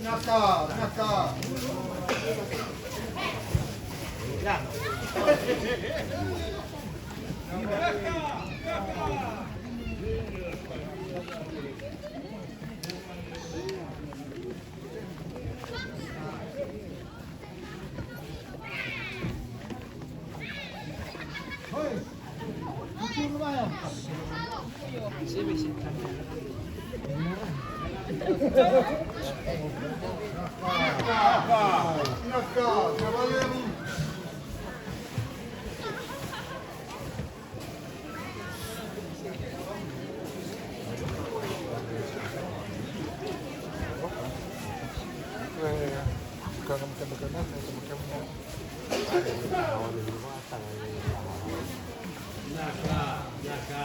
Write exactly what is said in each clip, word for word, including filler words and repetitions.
Vinaka, vinaka. Vinaka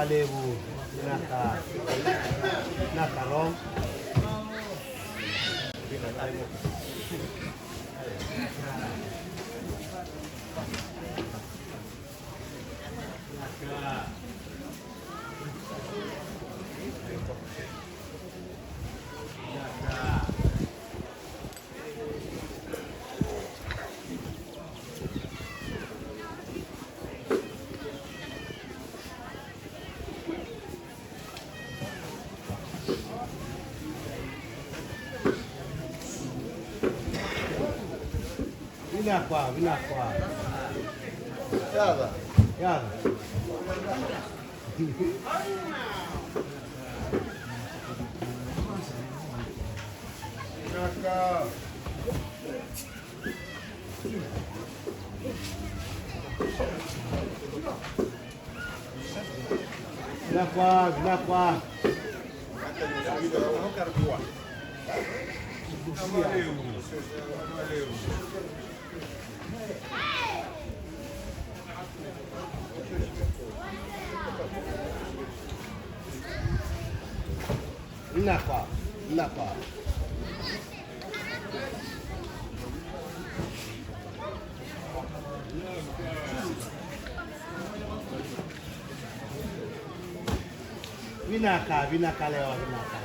vakalevu, vinaka. Vinaka, Rom. Vinaka, vinaka. Yaca. Yaca. Vinaka. Vinaka, vinaka. Vinaka, vinaka. Vinaka, vinaka lewa, vinaka.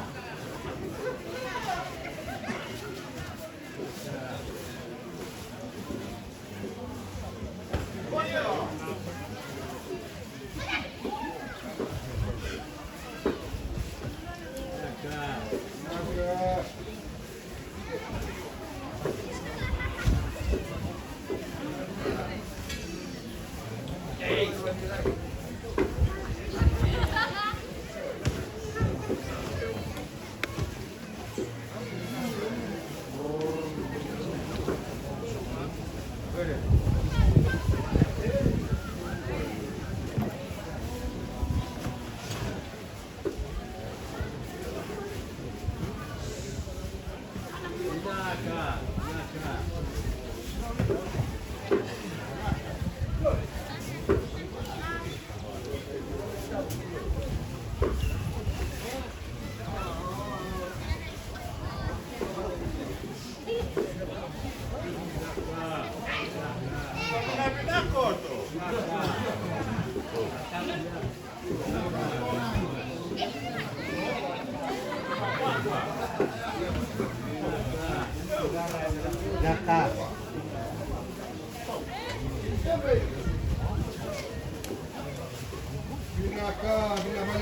Vinaka, vinaka,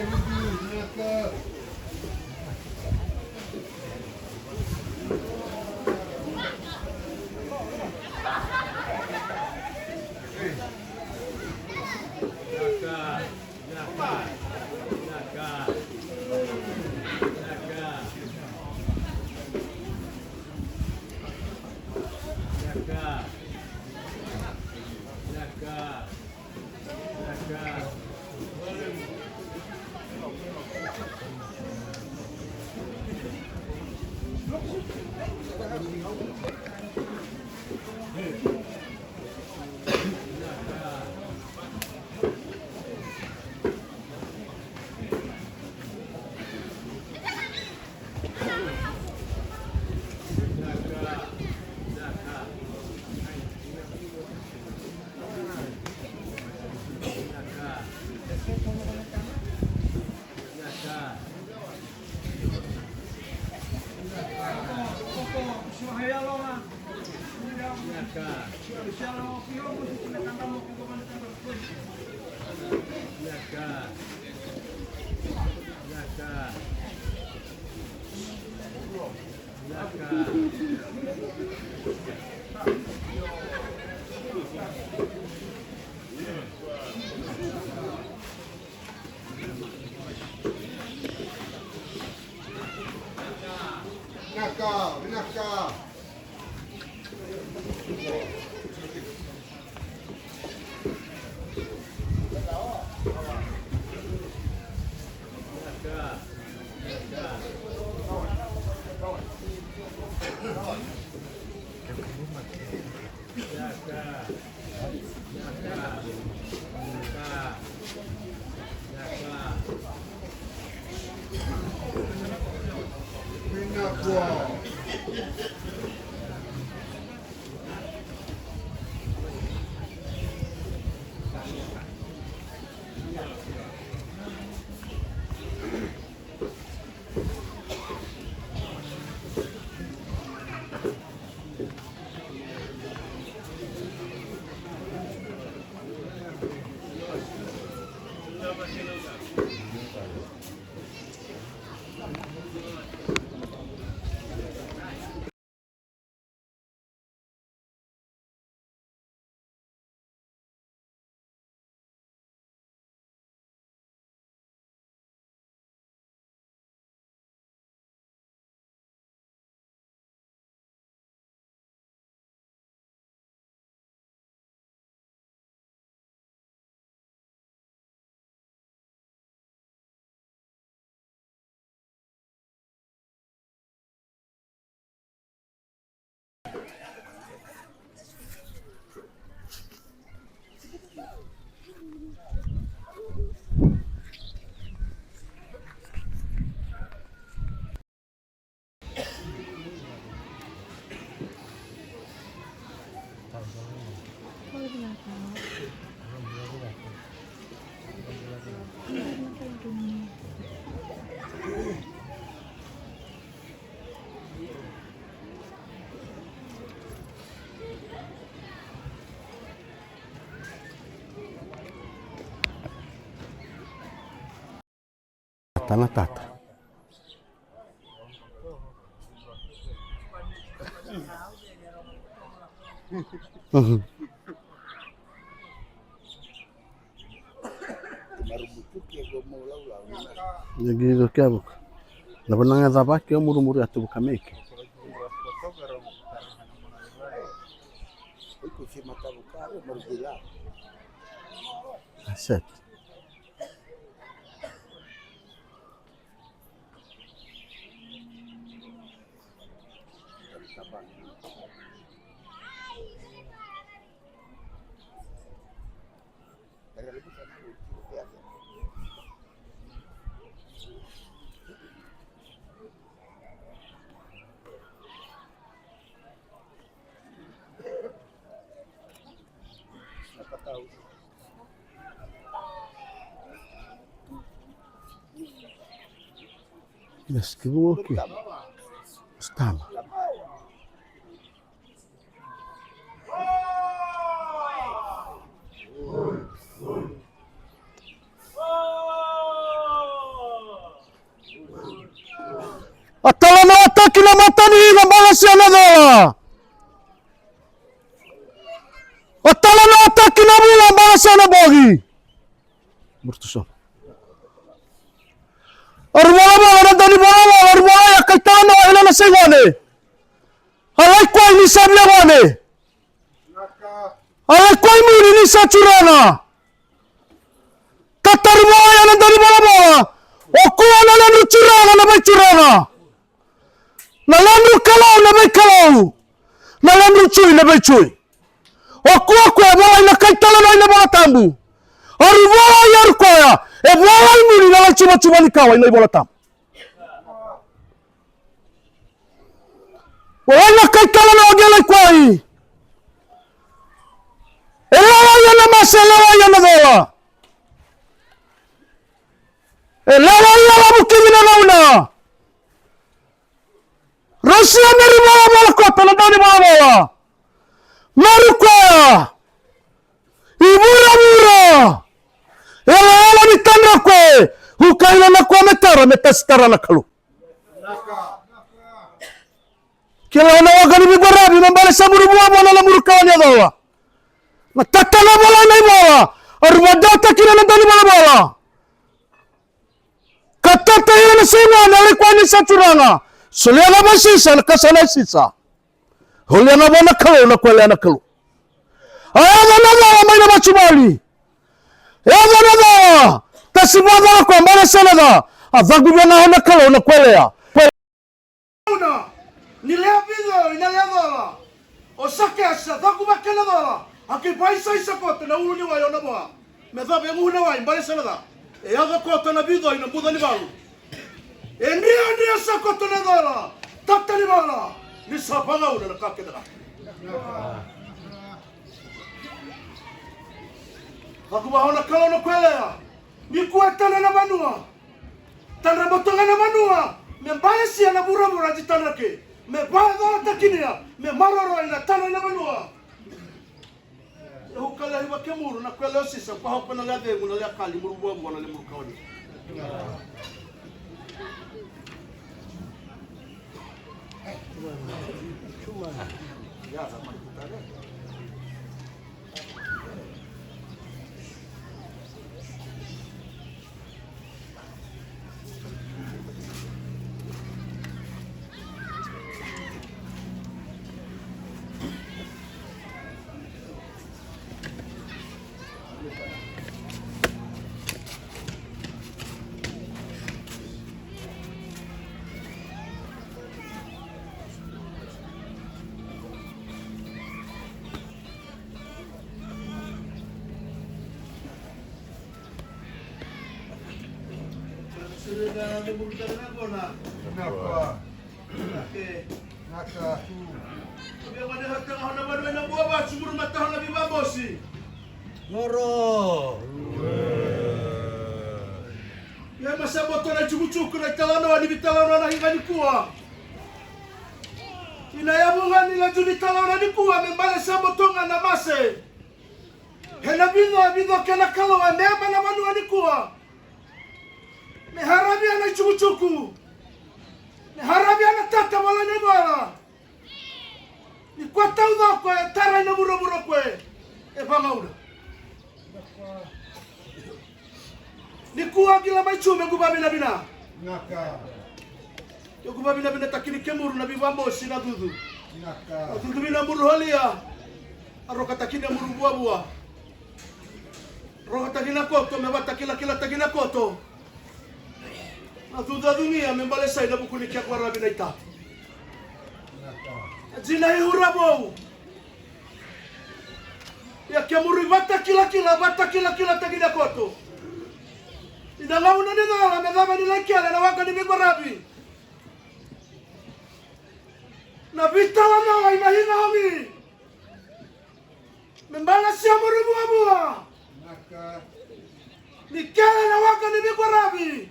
vinaka. Vinaka, vinaka. Tana tata. Mhm. Ia qai dau kea vuka. Na vanua ga e cava ke o murimuri atu vuka mai ke. A set. Yes, ke vuqa oke. Stala. A talanoataki na mata ni ina balesea na cola. A talanoataki na vula balesea na bogi. Murtuso. A ri volavola na dau ni volavola, a ri vola ya kai talanoa ina na sei gone. A lai koya ni sa via gone. A lai koya i muri ni sa turaga. Ka tari vua ya na dau ni volavola. O koya na ledru turaga na vai turaga. Na lemuru Kalou na veikalou, na lemuru Jui na veijui. O koya e volai na kai talanoa ena iVola Tabu. Aru volai aru koya, e volai muni na lai juvajuva ni kawa ena iVola Tabu. Volai na kai talanoa qai lai koya. E lawai ena mase, e lawai ena cola. E lawai ena vukici na gauna. Rausia me ri volavola koto na dau ni volavola. Maru koya. I vuravura. E lawai ni tadra koya. Ukaina na koya me tara, me tasi tara na Kalou. Kila na waqa ni veiqaravi me bale sa muru vuavua na lemuru kawa ni yacola. Na tata na vola na ivola. Aru vadata kina na dau ni volavola. Ka tata ira na seiwa na lai koya ni sa turaga. Solia ga vei Sisa na ka sa na i Sisa. Solia ga vua na Kalou na koya lea na Kalou. A yaco na cala mai na matuvali. Yaco na cala. Tasi vua cala koya bale sa na ca. A cagu vua ga na Kalou na koya lea. Una, ni lea vico ina lea cola. O Sakesa, caku vaka na cola. A kei vaisaisa koto na ulu ni wai o na voa. Me cava e gu na wai, bale sa na ca. E yaco koto na vico ina buca ni valu. E dria, dria sa koto na cola. Tata ni vala. Ni sa vagauna na ka kece ga. Caku vua na Kalou na koya lea. Ni kua e tana na vanua. Tadra boto ga na vanua, me balesia na vuravura ji tadra ke, me vacola takinia, me maroroi na tana na vanua. E uka laiva kemuru na koya lea o Sisa, pa hopa na lea cegu na lea kali, muru vuavua na lemuru kawa ni. Noro. Ia ma sa boto na ijukujuku na italanoa ni veitalanoa na higa nikua. Ina yavu ga ni laju ni talanoa nikua me bale sa boto ga na mase. Ena vico, e vico kena Kalou e mema na vanua nikua. Me haravia na ijukujuku. Me haravia na tata vala na ivala. Ni kua taucoko e tarai na vuravura koya e vagauna. Ni kua kila mai tu me gu vavinavina. Naka. Io gu vavinavinataki kemuru na vivabosi na cucu. Naka. A cucu vina muru holia. A rokataki na muru vuavua. Rokataki na koto me vatakilakilataki na koto. Na cucu a cunia me balesai na vuku ni kekua ravi na ita. A jina e ura vou. Ia kemuri vata kilakila, vata kilakilataki na koto. Ina gauna ni cala me cava ni lai kele na waqa ni veibaravi. Na vitala na wai na hina omi. Me balasia muri vuavua. Ni kele na waqa ni veibaravi.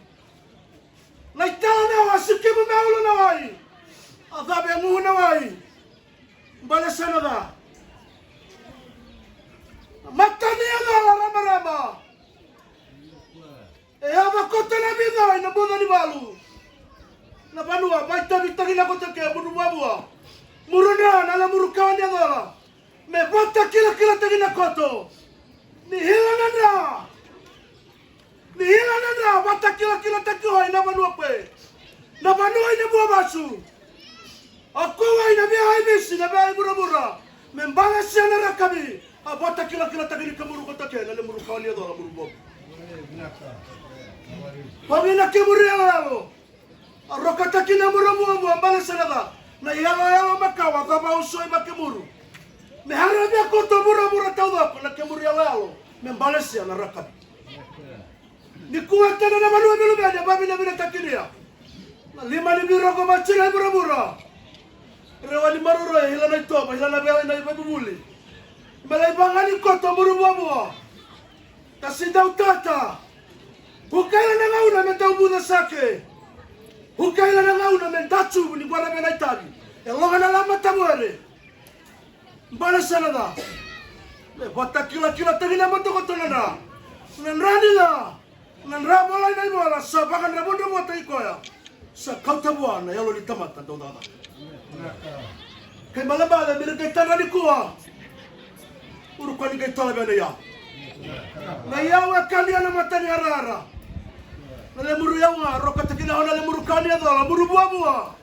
Na itala na wa sikimu me ulu na wai. A cava e gu na wai. Bale sa na ca. Matani a cala ramarama. E yava koto na vica ina buca ni valu. Na vanua vaitavitaki na koto ke muru vuavua. Muru na na la muru kawa ni a cala. Me vata kilakilataki na koto. Ni hila na dra. Ni hila na dra vata kilakilataki hoi na vanua kwe. Na vanua ina vua vasu. A kowa ina via aivisi na via ivuravura. Me balasia na rakavi. A vata kilakilataki ni kamuru koto ke na le muru kawa ni a cola muru bobu. Kogi na kemuri yaloyalo. A rokataki na muru vuavua, balesia na ca. Na iyaloyalo makawa, cava au soi vakemuru. Me haravia koto vuravura taucoko na kemuru iyaloyalo me balesia na rakavi. Nikua tana na vanua ni luvena e vavinavinatakinia. Na lima ni viroko vatina e vuravura. Rewa ni maroroi, hila na itovo, hila na vela na ivavuvuli. Me lai vagani koto muru vuavua. Tasi dau tata. Hukaila na gauna me dau vuca sake. Hukaila na gauna me dacuvu ni guara vena itavi. E loga na lama tavuere. Balesia na ca. Me vatakilakilataki na motokoto na dra. Na dra ni ca. Na dra volai na ivola sa vakadravudravutaki koya. Sa kauta vua na yalo ni tamata dau cakacaka. Kai balebale me ra kai tadra nikua. Uru kua ni kai tola vei na iyau. Na iyau e kania na mata ni arara. Na lemuru iyau ga rokataki na hona lemuru kania cola muru vuavua.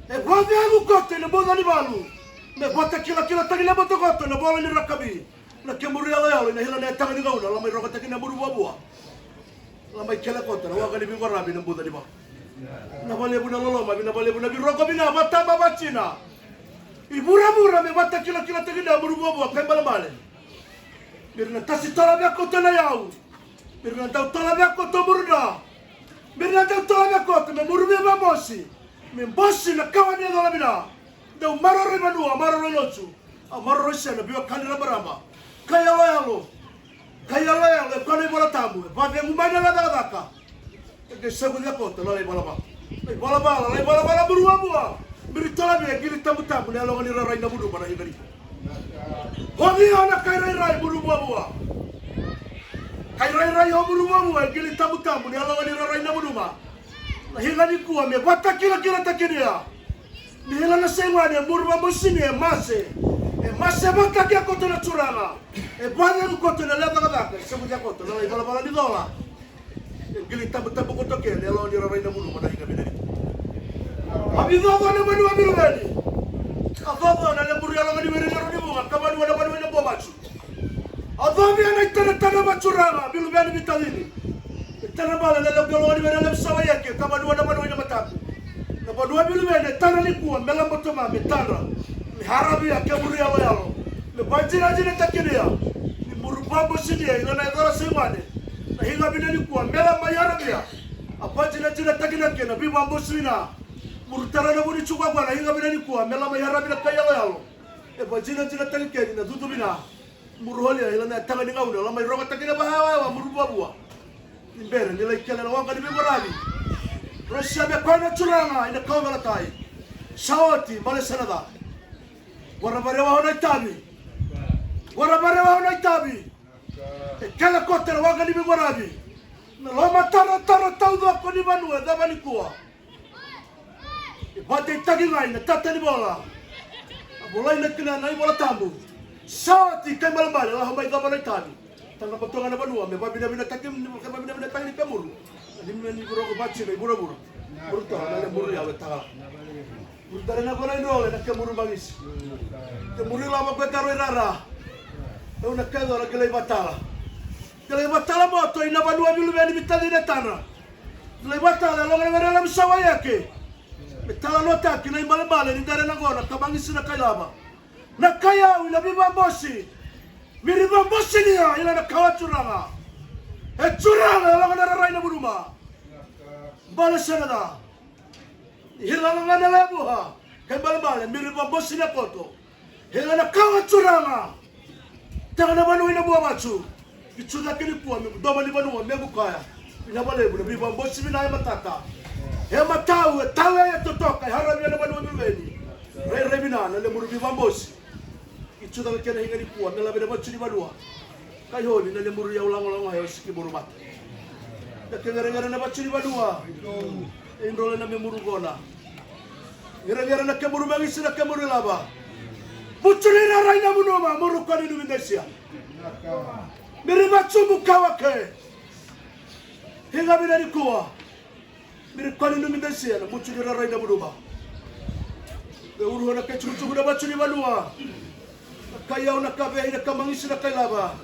E vavegu koto ina buca ni valu. Me vatakilakilataki na motokoto na vola ni rakavi. Na kemuru iyaloyalo ina hila na yataga ni gauna la mai rokataki na muru vuavua. La mai kele koto na waqa ni viqwaravi na buca ni valu. Na valevu na loloma vina valevu na viroko vina vataba vatina. I vuravura me vatakilakilataki na muru vuavua kai balebale. Me ra na tasi tola via koto na iyau. Me ra na dau tola via koto muru dra. Me ra na dau tola via koto me muru via vabosi. Me bosi na kawa ni yacola vina. Dau maroroi vanua, maroroi lotu. A maroroi sena veiwekani rabaraba. Kai yaloyalo. Kai yaloyalo e kua na iVola Tabu e vavegu mai na la cakacaka. E qai savuci koto na lai valavala. Lai valavala, lai valavala muru vuavua. Me ri tolavia e qili tabutabu na yaloga ni rarai na vunuma na higa nikua. Ovi o na kai rairai muru vuavua. Kai rairai o muru vuavua e qili tabutabu na yaloga ni rarai na vunuma. Na higa nikua me vatakilakilataki nia. Ni hila na seimani e muru vabosinia e mase. E mase vata kea koto na turaga. E vacegu koto na lewe cakacaka e savuca koto na lai valavala ni cola. E qili tabutabu koto kea na yalo ni rarai na vunuma na higa vinani. A vicoco na vanua viluveni. A coco na lemuru yaloga ni were leru ni vuga ka vanua na vanua ina bua vacu. A covia na itanatana vaturaga viluveni vitacini. E tana bale na levu yaloga ni were levu sawa yake ka vanua na vanua ina mataku. Na vanua viluveni e tana nikua me labotoma me tana. Me haravia kemuru yaloyalo. Me vajinajinatakinia. Ni muru vabosinia ina na yacora seimani. Na higa vinani kua me la mai haravia. A vajinajinatakina kena vivabosi vina. Muru tara na vuni cuka kua na higa vinani kua me la mai haravia na kai yaloyalo. E vajinajinataki keni na cucu vina. Muru holia ila na yataga ni gauna la mai rogataki na vayawayawa muru vuavua. Ni bere ni lai kele na waqa ni veivaravi. Rosia me koya na turaga ina kauvelatai. Sa oti bale sa na ca. Waravarewa o na itavi. Waravarewa o na itavi. E kele kote na waqa ni veivaravi. Na loma taratara taucoko ni vanua e cava nikua. E vakadeitaki ga ina tata ni vola. A volai na kina na iVola Tabu. Sa oti kai balebale laho mai cava na itavi. Taga batoga na vanua me vavinavinataki me vavinavinataki ni kemuru. Ni me ni vuroko vatina i vuravura. Muru toka na le muru yawe taga. Muru tare na kona i drole na kemuru magisi. Kemuru ilava koe karo i rara. Eu na kaicola kilai vatala. Kilai vatala moto ina vanua viluveni vitacina e tana. Lai vatala e loga na garela me sawa yake. Me talanoataki na ibalebale ni dare na gona ka magisi na kailava. Na kayau ina vivabosi. Viri vabosinia ina na kawa turaga. E turaga e loga na rarai na vunuma. Bale sena ca. Ni hila ga na levuha. Ka ibalebale miri vabosinia koto. Hila na kawa turaga. Tega na vanua ina bua vacu. Ki cucake nikua me doma ni vanua me bukaya. Ina valevu na vivabosi vina e matata. E matau e tale e totoka e haravia na vanua viluveni. Rairai vina na lemuru vivabosi. Ki cucake kena higa nikua me lave na vacu ni vanua. Kai holi na lemuru yau lagolago e osi ki muru vata. Na ke geregere na vacu ni vanua. E idrole na me muru gona. Geregere na kemuru magisi na kemuru ilava. Vucu ni rarai na vunuma muru kua ni numi daisia. Miri vacumu kawa ke. Higa vina nikua. Miri kua ni numi daisia na vucu ni rarai na vunuma. Me uru na ke cukucuku na vacu ni vanua. Na kai yau na kavei na ka magisi na kai lava.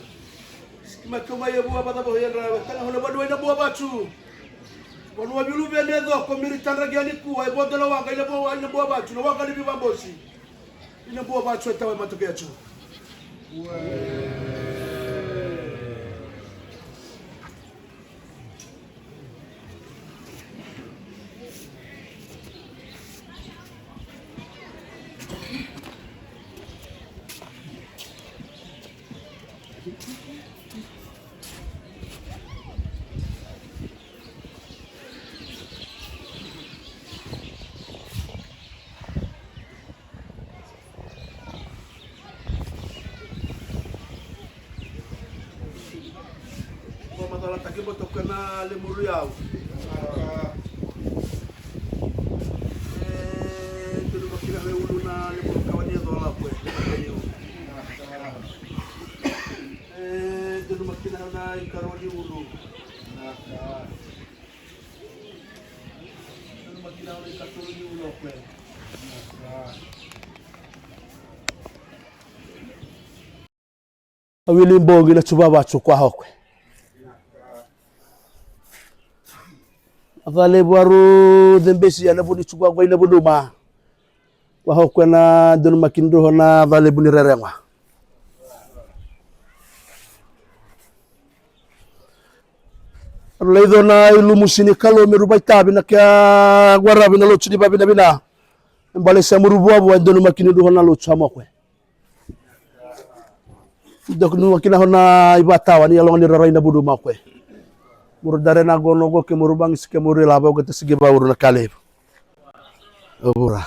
Siki mai kau mai e vua vacavo e dra e taga hona vanua ina bua vacu. Vanua vei luvena e coko, Miri Tadragia nikua, e vodo na waqa, ina bua, ina bua vatu, na waqa ni vivabosi. Ina bua vatu, e tawa e mata vei atu. Vakamacalataki, boto koya na lemuru yau. E donu makina he ulu na lemuru kawa ni yacola koya. E donu makina na ikarua ni ulu. Donu makina na ikatolu ni ulu koya. A wili bogi na tuva vatu kwa hokwe. A ca levu aru cebesi a na vuni tuva kwa ina vunuma. Kwa hokwe na donu makina druho na ca levu ni reregwa. Aru laico na ilumu sini kalo me ru vaitavi na kea waravi na lotu ni vavinavina. E bale sa muru vuavua e donu makina druho na lotu a mokwe. Dok nu kina hona ivatawa ni yaloga ni rarai na vunu makwe. Muru dare na gono go ke muru bangisi ke muru ilava uga tasigi vauru na kalevu. Ovura.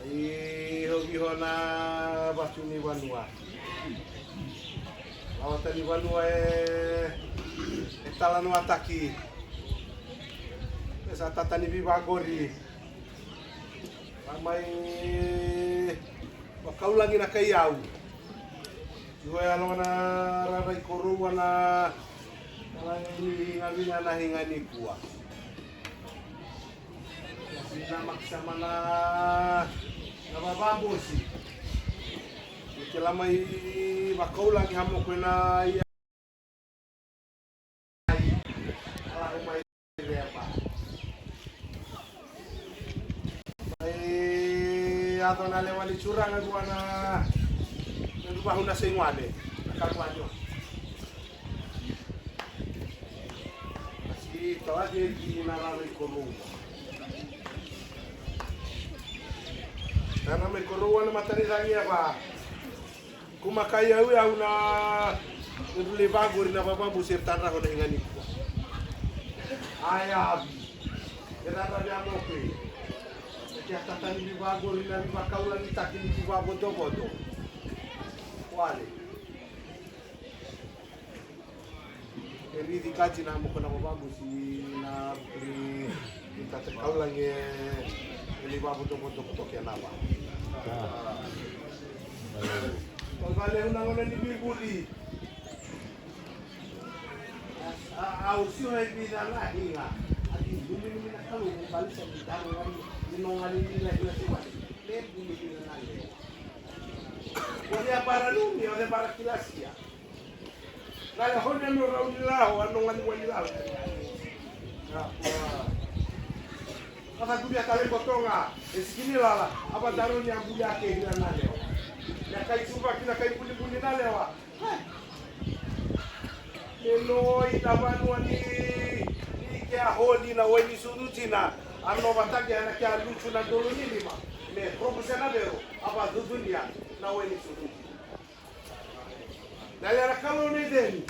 Ai, hoviho na vatu ni vanua. Lawata ni vanua e, e talanoataki. E sa tata ni vivagori. A mai vakaulagi na kai au. Io e yaloga na rarai koroua na, na lagi ni gavina na higa ni kua. Ia sina makisama na, na vavabosi. Ni kila mai vakaulagi hamo koe na ia. Mai yaco na lewa ni turaga vua na, na duvahu na seiguale na kaluajo. Asi talaki eki na rara i korou. Na rara mai korou na matani cagi e va. Kumakai au, au na rule vagori na vavabusi e tadra hona iga ni kua. Aya avi. E tadra via moke. Ke a tatani ni vagori na ni vakaulagi taki ni ki vavodovodo. Wale. E rici kati na moko na vavabusi na vukuri ni tata kaulagi e ni vavodovodo koto ke na va. Vale una gona ni vivuli. A, au sio e vica na higa. A ki duminumi na kalu mo balisa ni taro gani ni no gani ni na higa siwa. Le bulu ni na le. Ode a bara numi, ode bara kilasia. Kaya hone no rau ni lao, ano ngani wani lao. Kasa kuria kale botonga, e sikini lala, aba daro ni a buli ake hira na lewa. Ia kai tuba kina kai bulibuli na lewa. Me no i na vanua ni, ni ke a holi na wai ni surutina, a no vataki ana ke a lutu na dolo ni lima. Me promise na vero, aba dudunia na wai ni surutina. Na lea na Kalou na icegu.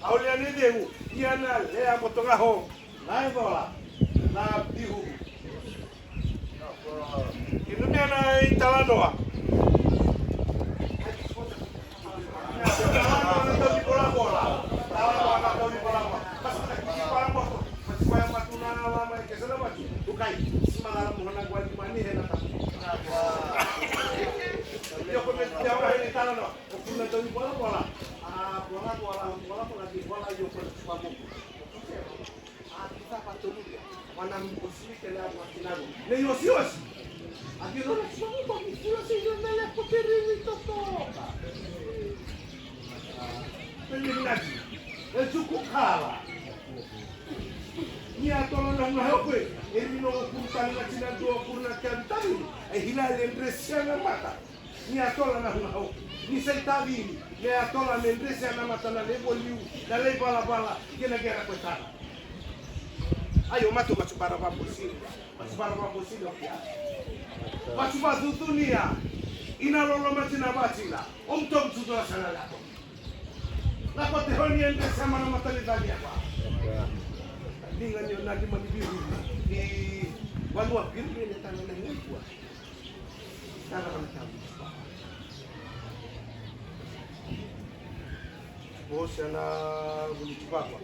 Au lea na icegu. Ia na lea mo toga ho. Na icola. Na bihu. Inumia na italanoa. Talanoa na tauni volavola. Talanoa na tauni volavola. Mas na kiki volavola. Mas koya matu na lama e kesa na matu. Ukai. Sima na lama hona gua ni mani hena tapu. Io ko me tia wa hena italanoa. O kuna tauni volavola. A volavola, volavola ni vola io ko na tupa moku. A kita pa tonuria. Wana muko sili kena muka kina ro. Ne yosi yosi. Agi ro na tuma muko ki fula se yo na le ko te ri ni toto. Pele ni nati. E juku kala. Ni a tola na nga hau kwe. E ri no kuru tani na tina dua kuru na tia vitani. E hila le ndresi a na mata. Ni a tola na hunga hau ni sa i tavini, me a tola me dresi a na mata na lei voliu, na lei valavala, kei na gera koe tara. Aio matu matu bara vabosini, matu bara vabosini o kia. Matu vadudunia, ina lolo mati na vatina, o mto mtu dola sana lako. Na kote honi e dresi a mana mata ni vali a va. Liga ni o na lima ni viru, ni vanua viru ni tana na ngikua. Tara na tabu. Vosa na vuli tupakwa.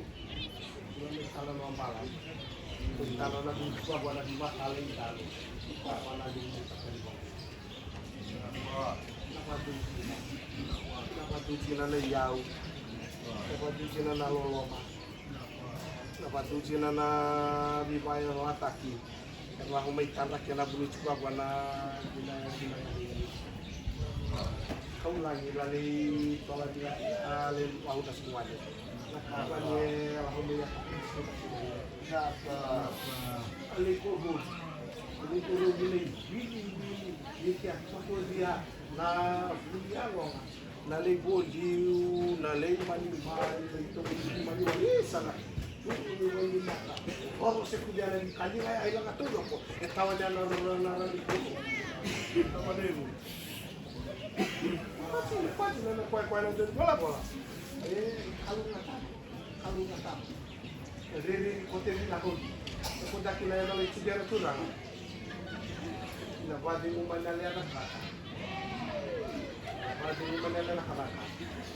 Tara na bala. Tara na vuli tupakwa na vimata le tara. Tara na vuli tupakwa. Na vatutina. Na vatutina na yau. Na vatutina na loloma. Na vatutina na vivaya na ataki. Era mai tadra kena vuni tiko vua na vina vina. Kau lagi la lei tola vina a lei vahu na sikuwani. Na kava ni e vahu me ia. A lei kovu. A lei kovu ni lei vili vili. Ni kia kokodia na vuli a loga. Na lei voliu, na lei manimani, na lei toki manimani, e sa na turu ni wai ni mata. Oro se kudia na ni kaliga ya ila na toro ko e tawa ni ana rara na rara ni toro. Na manimani. Pati na pati na na kwa kwa na deni bola bola. E kalu na tama, kalu na tama. Rere ni kote ni na hodi. Ko daki na ya na lei kudia na turaga. Na vacegu mai na lea na kavaka. Na vacegu mai na lea na kavaka.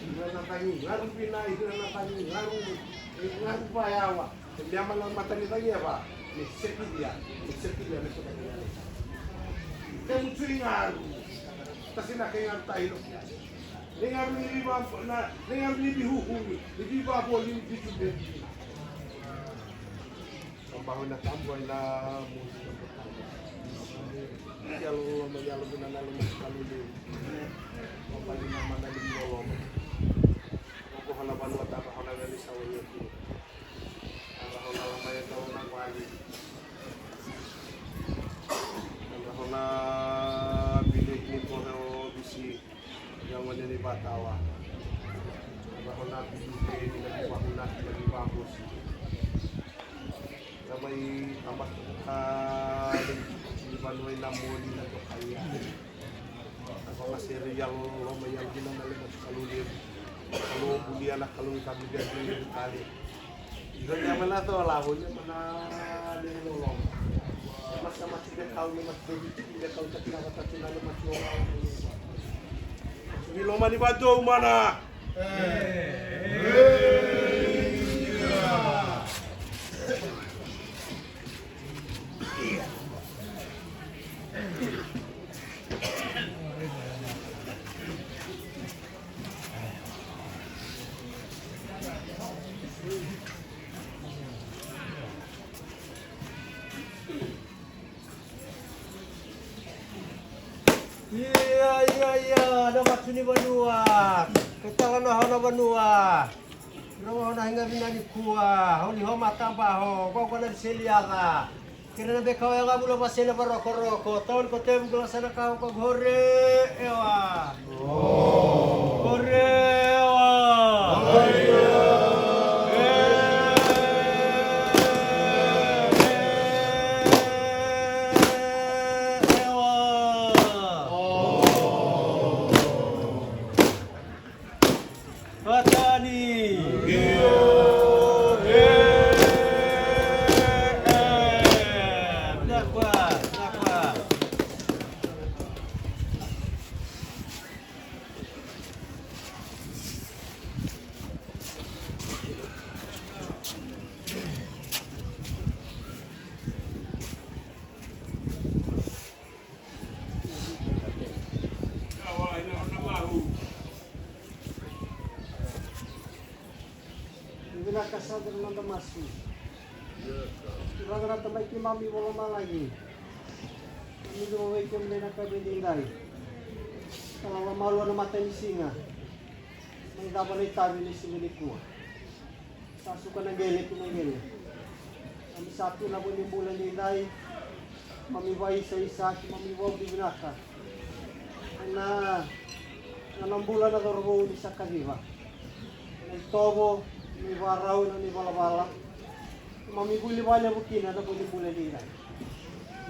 Ira na cagi garu vinai, ira na cagi garu, e garu vayawa. E mea mana mata ni cagi e va, me sekilia, me sekilia, me sekilia. Ke mutu i garu. Tasina ke garu ta ilo kia. Ni garu ni viva, na, ni garu ni vihuhumi, ni viva voli, ni vitu beti. Tambahu ina tambu ina musu na tambu. Yalo loloma, yalo vina na lima kalu levu. Tambahu ina mana ni loloma. Oko hana vanua taba hana veni sa wai oti. Taba hana lama e tau na kwali. Taba hana bile ni kore o bisi. Ia gone ni vatawa. Na vahona vivei ni na vahona na vivabosi. Na mai tabaka ni vanua i na moli na tokaia. Na vagasere ia loloma ia lina na lema tu kalu levu. Kalu bulia na kalu i kabulia levu kale. Io, ia mana tola, io mana loloma. Masa mati de kau, io mati de kau, taki na vata tu na io mati loloma. Ni loma ni vatu mana. Ia, ia, ia, na vatu ni vanua. Ke tala na hona vanua. Rogo hona higa vina ni kua. Holi homa tabaho. Gogo na seliaca. Kena na beka o yaga vula vasele varokoroko. Taun ko tevu kila sana ka ko hore ewa. Hore ewa. Ewa. Vatani. Io, e, e, e. Vinaka, vinaka. Vinaka sara na noda masu. Turaga na Tamai keimami vakalomalagi. Keimami vavai kemuni ena yakavi edaidai. Sa lala malua na matanisiga. Mai cava na itavi ni siga nikua. Sa suka na qele tu na qele. Keimami sa tu na vo ni bula edaidai. Keimami vakaisaisa, keimami vakavinavinaka. Ena, ena bula na cauravou ni sa kaciva. Na itovo, na ivakarau, na ivalavala. Keimami vuli vakalevu kina na vo ni bula edaidai.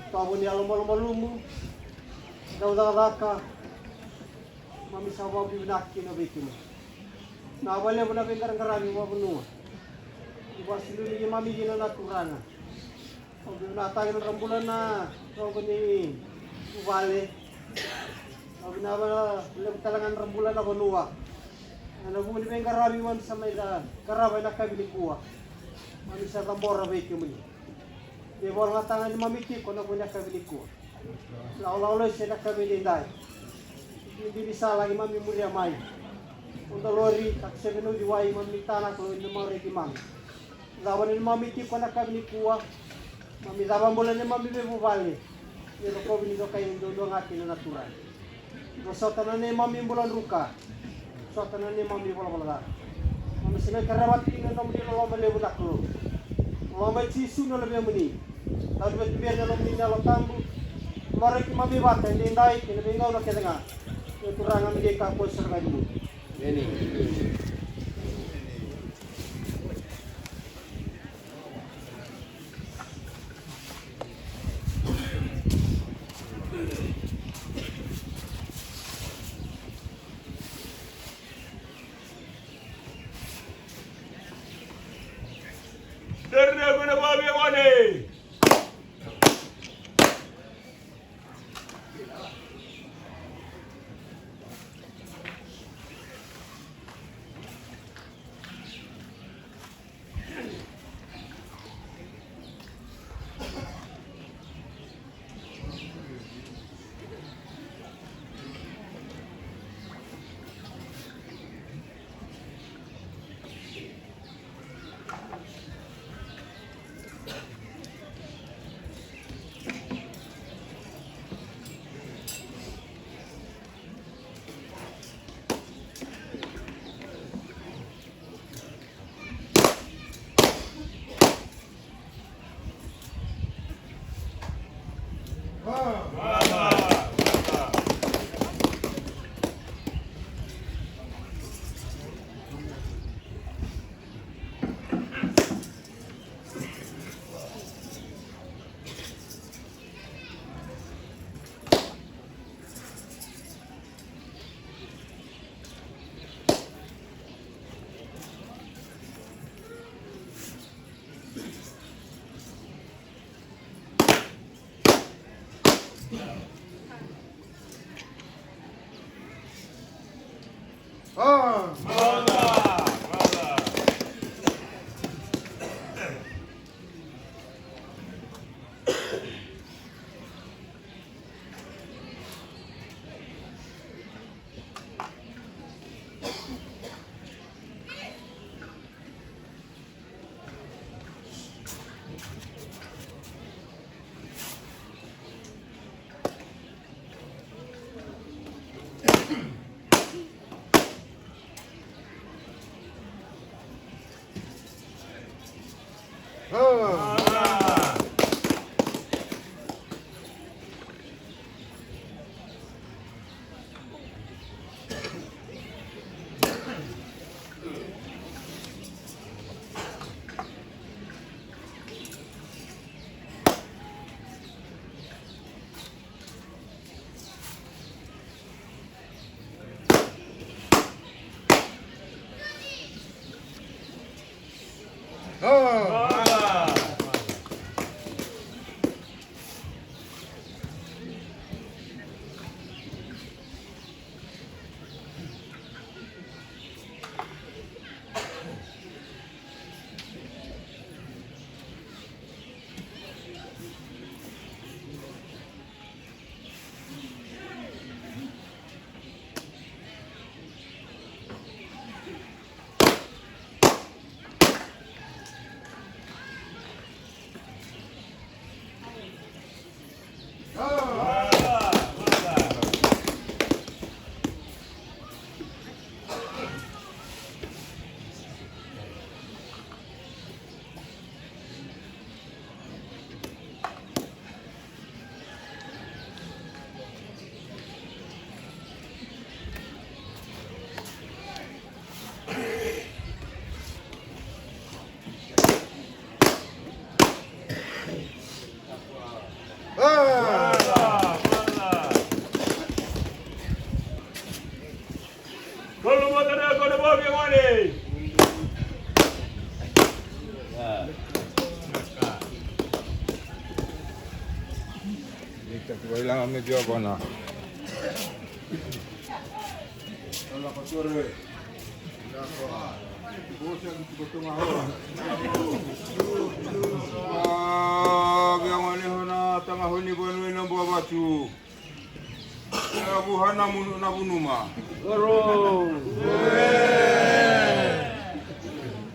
Itovo ni yalomalumalumu, dau cakacaka, keimami sa vakavinavinaka kina vei kemuni. Vinaka vakalevu na veiqaraqaravi vakavanua. Ni vakasulumi keimami kina na Turaga. Au vinakataka na nodra bula na rogo ni vuvale. Au vinakata vakalevu tale ga na nodra bula na vanua. Ena vuku ni veiqaravi keimami sa mai qarava ena yakavi nikua. Keimami sa cabora vei kemuni. Ni vakalougatataka ga neimami tiko ena vuku ni yakavi nikua. Lakolako lesu ena yakavi edaidai. Bibi ni sala keimami muria mai. Oda lori, takosovi na uciwai, keimami tana ka lori na maroroi keimami. Cava na neimami tiko ena yakavi nikua. Keimami cava bula neimami veivuvale. Ni rokovi ni dokai duadua ga kina na Turaga. Vosota na neimami bula druka. Vosota na neimami valavala ca. Keimami sa mai qarava tiko na nomuni loloma levu na Kalou. Loloma i Jisu na Luvemuni. Tauvi vei kemuni na nomuni Yalo Tabu. Maroroi keimami vata edaidai kei na veigauna kece ga. Io Turaga, me qai kakua sara ga ni mudu. Emeni. Taki vailaga me via kona. A, via gone hona taga honi vanua ina bua vatu. E a vuha na munu na vunuma. Oro.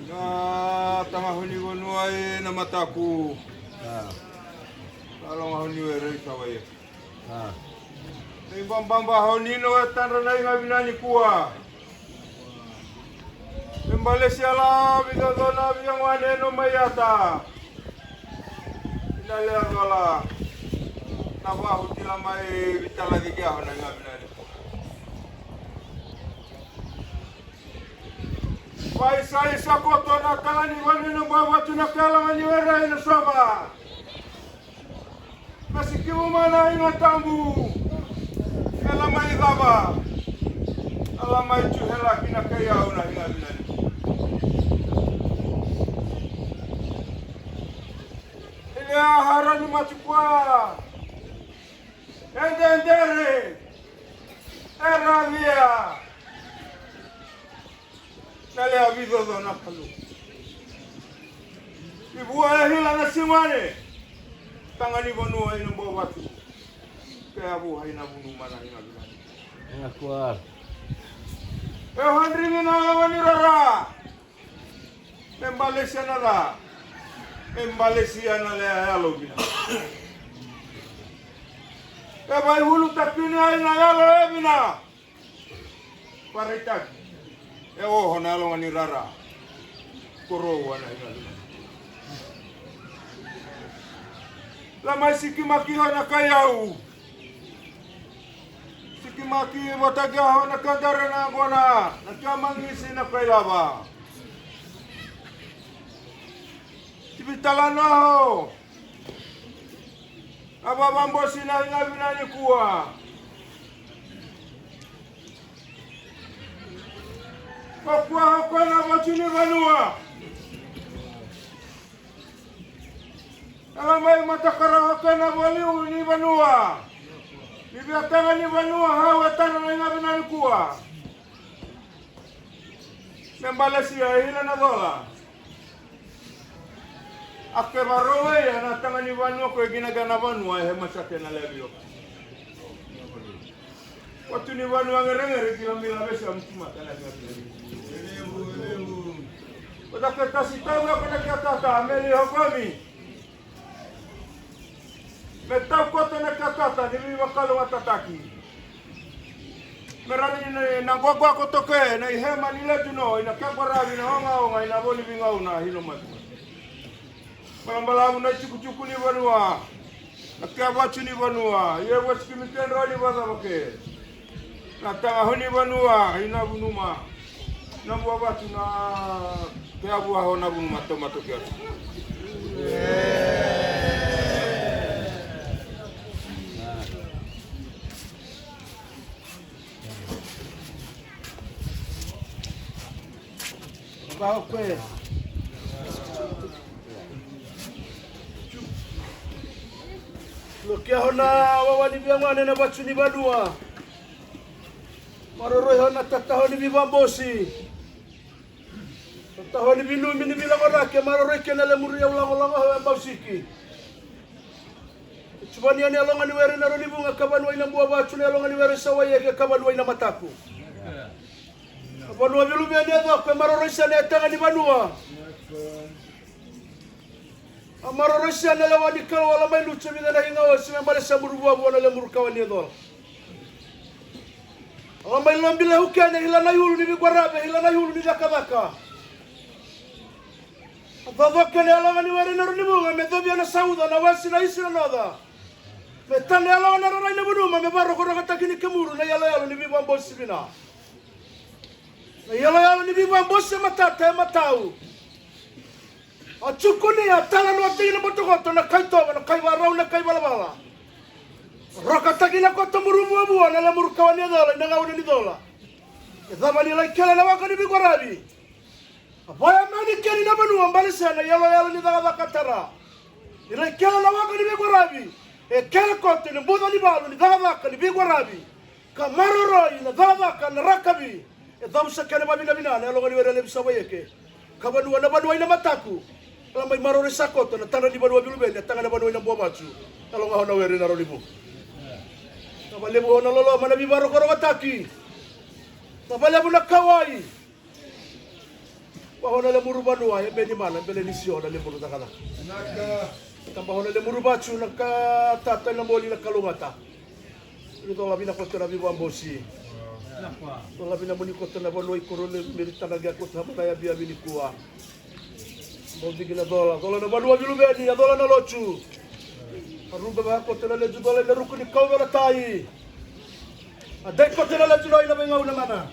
Na taga honi vanua e na mataku. Laloga honi were i sawaia. A. Ni bababa honi no e tadra na iga vina ni kua. Me balesi a la vicoco na viagwane no mai ata. Ina lea cola na vahuti la mai vitala ciki aho na iga vina ni kua. Vaisaisa koto na kala ni vanua na bavatu na kala ni were ina sova. Me sikivu mana iga tabu. E la mai cava. A la mai tu hela ki na kai au na iga vinani. Ele a hara ni matukua. E dedere. E ravia. Na lea vicoco na kalu. I vua e hila na simane. Taga ni vanua ina bau vatu. Ke a vuha ina vunu mana ina vinani. Ina kua. E hadrigi na lewa ni rara. Me balesia na ca. Me balesia na lea yalo vina. E vaihulu takini ai na yalo e vina. Varaitaki. E oho na yaloga ni rara. Korou ana higa lima. La mai sikimaki ho na kai au. Sikimaki vata kia ho na kadara na gona. Na kia magisi na kai lava. Tivitalanoho. A vavabosi na higa vina ni kua. Ko kua ko na vatu ni vanua. Ala mai matakara ko na valiu ni vanua. Ni viatanga ni vanua hau e tana na higa vina ni kua. Me balesia e hila na cola. A ke varowe ia na taga ni vanua ko e kina ka na vanua e he masate na levi o. Watu ni vanua ngeregere kila mila vese a mutumata na kila kila. Ko ta ke tasi tau ko na kia tata a meli hokomi. Me tau koto na katata ni vivakalougatataki. Me rani na, na gogoa koto ke na ihema ni letu no ina kekwa ravi na ogaoga ina voli vigau na hilo matu. Balabalavu na itukutuku ni vanua. Na kea vatu ni vanua. Ia wasiki mi kendra ni vacava ke. Na taga honi vanua ina vunuma. Na vua vatu na kea vua ho na vunuma tomato kea. Vau kue. Lokia hona wawa ni via ngwane na vatu ni vanua. Maroroi hona tataho ni vivabosi. Tataho ni vinumi ni vilagorake maroroi kena lemuri au lagolago hau e bausiki. Tuvani yani yaloga ni were na roni vuga ka vanua ina bua vatu na yaloga ni were sa wai eke ka vanua ina mataku. Ka vanua viluvia ni yacoko e maroroi sena e taga ni vanua. A maroroi sena lewa ni kau ala mai lutu e vica na higa osi me bale sa muru vuavua na lemuru kawa ni yacola. Ala mai lobi lehu kena hila na iulu ni viqwaravi hila na iulu ni cakacaka. A caco kena yaloga ni were na roni vuga me covia na sauca na wasi na isi na noca. Me tana yaloga na rarai na vanuma me varokorokotaki ni kemuru na yaloyalo ni vivabosi vina. Na iyaloyalo ni vivabosi e matata e matau. A tukuni a talanoa tiki na botokoto na kai tovo na kai varau na kai valavala. Rokataki na koto muru vuavua na lemuru kawa ni yacola ina gauna ni cola. E cava ni lai kele na waka ni vikoravi. A vaya mani keni na vanua bale sena iyaloyalo ni cakacaka tara. Ni lai kele na waka ni vikoravi. E kele koto ena buca ni valu ni cakacaka ni veiqaravi ka maroroi na cakacaka na rakavi. E cavusa kena vavinavina na yaloga ni were levu sa vaieke ka vanua na vanua ina mataku. Ala mai maroroi sa koto na tadra ni vanua viluveli a taga na vanua ina bua vacu. Yaloga hona were na rau ni vuku. Ka valevu hona loloma na veivakarokorokotaki. Ka valevu na kauai. Vahona le muru vanua e beni mana bele ni sio na le muru cakacaka. Ka vahona le muru vacu na ka tata na moli na kalougata. Ni cola vina koto na vivabosi. Cola vina moni koto na vanua i koro le meri tana gea koto hamana ya via vini kua. Mo diki na cola, cola na vanua viluveni, a cola na lotu. A ruba vaka koto na leju cola ina ruku ni kau cola tai. A dai koto na leju loi na veigauna mana.